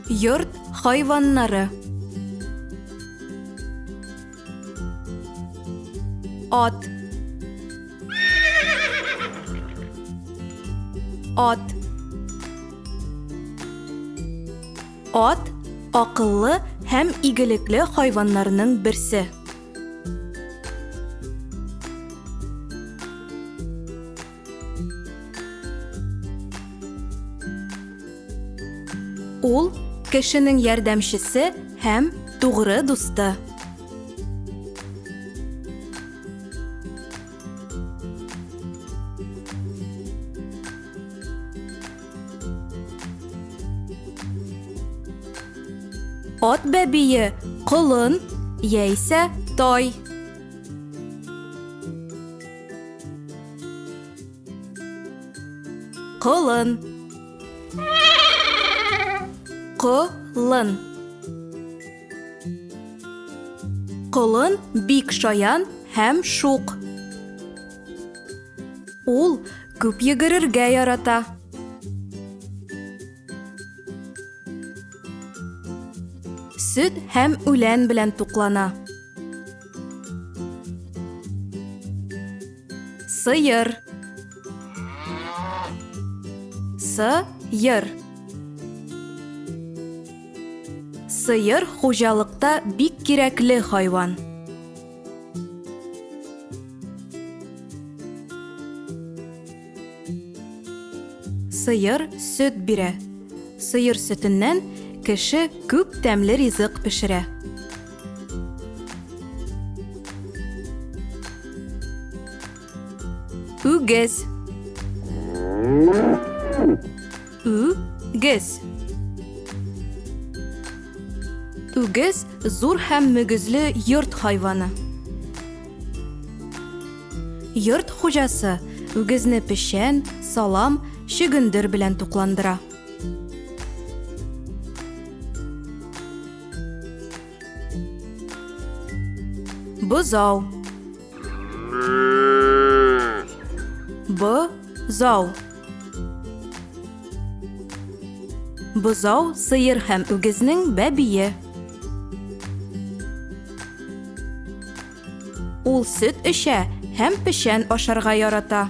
Йорт хайваннары. Ат. Ат. Ат акыллы һәм игелекле хайваннарның берсе. Ул кешенең ярдәмчесе һәм тугры дусты. Ат бәбие колын яисә тай. Колын. Колын. Колын бик шаян һәм шук. Ул күп йөгерергә ярата. Сөт һәм үлән белән туклана. Сыер. Сыер. Сыер хуҗалыкта бик кирәкле хайван. Сыер сөт бирә. Сыер сөтеннән кеше күп тәмле ризык пешерә. Үгез. Үгез. Үгез зур һәм мөгезле йорт хайваны. Йорт хуҗасы үгезне печән, салам, чөгендер белән тукландыра. Бозау. Бозау. Бозау сыер һәм үгезнең бәбие. Ул сөт эчә һәм печән ашарга ярата.